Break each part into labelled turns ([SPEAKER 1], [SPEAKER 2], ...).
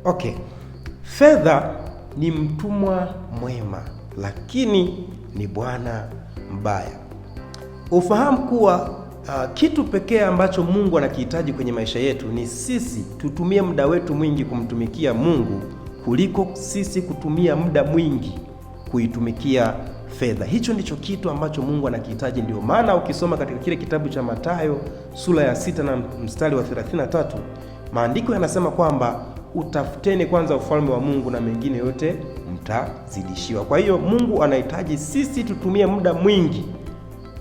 [SPEAKER 1] Okay, fedha ni mtumwa mwema, lakini ni bwana mbaya. Ufahamu kuwa kitu pekee ambacho Mungu anakihitaji kwenye maisha yetu ni sisi tutumie muda wetu mwingi kumtumikia Mungu kuliko sisi kutumia muda mwingi kuitumikia fedha. Hicho ndicho kitu ambacho Mungu anakihitaji. Ndio maana ukisoma katika kile kitabu cha Mathayo sura ya 6 na mstari wa 33, maandiko yanasema kwamba utafuteni kwanza ufalme wa Mungu na mengine yote mtazidishiwa. Kwa hiyo Mungu anahitaji sisi tutumie muda mwingi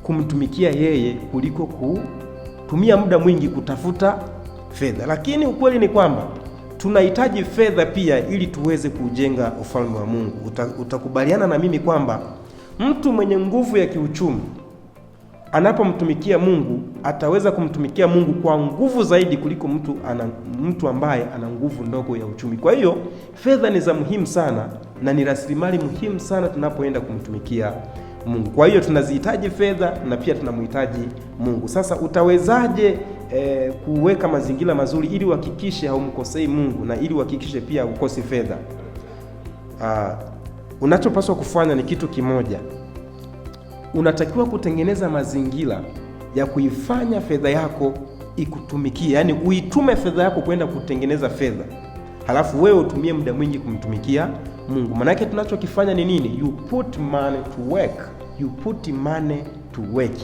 [SPEAKER 1] kumtumikia yeye kuliko kutumia muda mwingi kutafuta fedha. Lakini ukweli ni kwamba tunahitaji fedha pia ili tuweze kujenga ufalme wa Mungu. Utakubaliana na mimi kwamba mtu mwenye nguvu ya kiuchumi anapomtumikia Mungu ataweza kumtumikia Mungu kwa nguvu zaidi kuliko mtu ambaye ana nguvu ndogo ya uchumi. Kwa hiyo fedha ni za muhimu sana na ni rasilimali muhimu sana tunapoenda kumtumikia Mungu. Kwa hiyo tunazihitaji fedha na pia tunamhitaji Mungu. Sasa utawezaje kuweka mazingira mazuri ili uhakikishe haumkosei Mungu na ili uhakikishe pia ukosi fedha? Unachopaswa kufanya ni kitu kimoja. Unatakiwa kutengeneza mazingira ya kuifanya fedha yako ikutumikie, yaani uitume fedha yako kwenda kutengeneza fedha, halafu wewe utumie muda mwingi kumtumikia Mungu. Maanake tunachokifanya ni nini? You put money to work. You put money to work.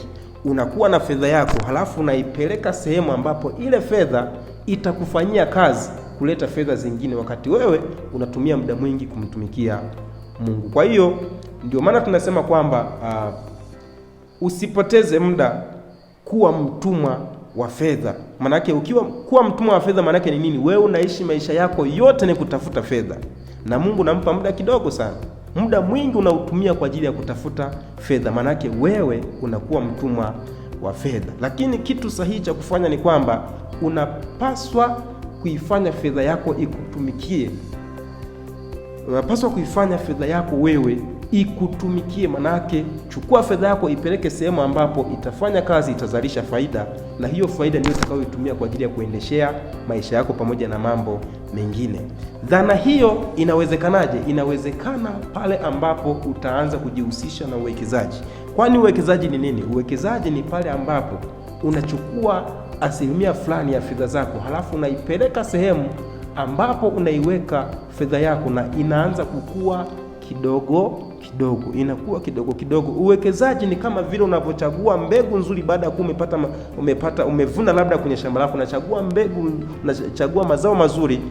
[SPEAKER 1] Unakuwa na fedha yako halafu unaipeleka sehemu ambapo ile fedha itakufanyia kazi kuleta fedha zingine, wakati wewe unatumia muda mwingi kumtumikia Mungu. Kwa hiyo ndio maana tunasema kwamba usipoteze muda kuwa mtumwa wa fedha. Manake ukiwa kuwa mtumwa wa fedha manake ni nini? Wewe unaishi maisha yako yote ni kutafuta fedha, na Mungu nampa muda kidogo sana. Muda mwingi unautumia kwa ajili ya kutafuta fedha, manake wewe unakuwa mtumwa wa fedha. Lakini kitu sahihi cha kufanya ni kwamba unapaswa kuifanya fedha yako ikutumikie. Unapaswa kuifanya fedha yako wewe ikutumikie. Manake chukua fedha yako ipeleke sehemu ambapo itafanya kazi, itazalisha faida, na hiyo faida ndiyo utakayoitumia kwa ajili ya kuendeshea maisha yako pamoja na mambo mengine. Dhana hiyo inawezekanaje? Inawezekana pale ambapo utaanza kujihusisha na uwekezaji. Kwani uwekezaji ni nini? Uwekezaji ni pale ambapo unachukua asilimia fulani ya fedha zako halafu unaipeleka sehemu ambapo unaiweka fedha yako na inaanza kukua kidogo kidogo, inakuwa kidogo kidogo. Uwekezaji ni kama vile unavyochagua mbegu nzuri baada ya kuwa umepata umevuna labda kwenye shamba lako, unachagua mbegu, unachagua mazao mazuri,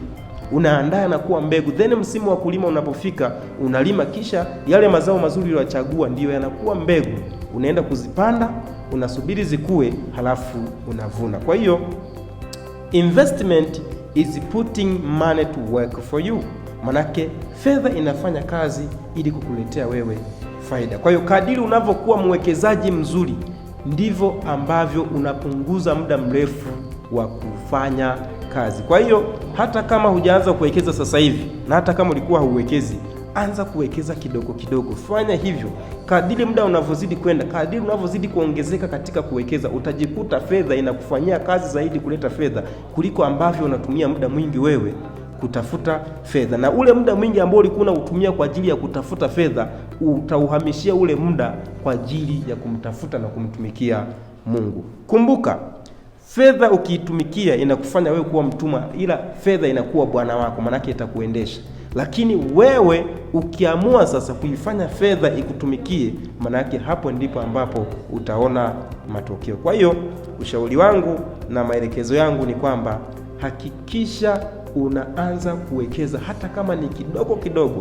[SPEAKER 1] unaandaa na kuwa mbegu, then msimu wa kulima unapofika unalima, kisha yale mazao mazuri uliyochagua ndiyo yanakuwa mbegu, unaenda kuzipanda, unasubiri zikue, halafu unavuna. Kwa hiyo investment is putting money to work for you. Manake fedha inafanya kazi ili kukuletea wewe faida. Kwa hiyo kadiri unavyokuwa mwekezaji mzuri ndivyo ambavyo unapunguza muda mrefu wa kufanya kazi. Kwa hiyo hata kama hujaanza kuwekeza sasa hivi na hata kama ulikuwa huwekezi, anza kuwekeza kidogo kidogo. Fanya hivyo kadiri muda unavyozidi kwenda, kadiri unavyozidi kuongezeka katika kuwekeza, utajikuta fedha inakufanyia kazi zaidi kuleta fedha kuliko ambavyo unatumia muda mwingi wewe kutafuta fedha. Na ule muda mwingi ambao ulikuwa unautumia kwa ajili ya kutafuta fedha, utauhamishia ule muda kwa ajili ya kumtafuta na kumtumikia Mungu. Kumbuka, fedha ukiitumikia inakufanya wewe kuwa mtumwa, ila fedha inakuwa bwana wako, maanake itakuendesha. Lakini wewe ukiamua sasa kuifanya fedha ikutumikie, maanake hapo ndipo ambapo utaona matokeo. Kwa hiyo ushauri wangu na maelekezo yangu ni kwamba hakikisha unaanza kuwekeza hata kama ni kidogo kidogo.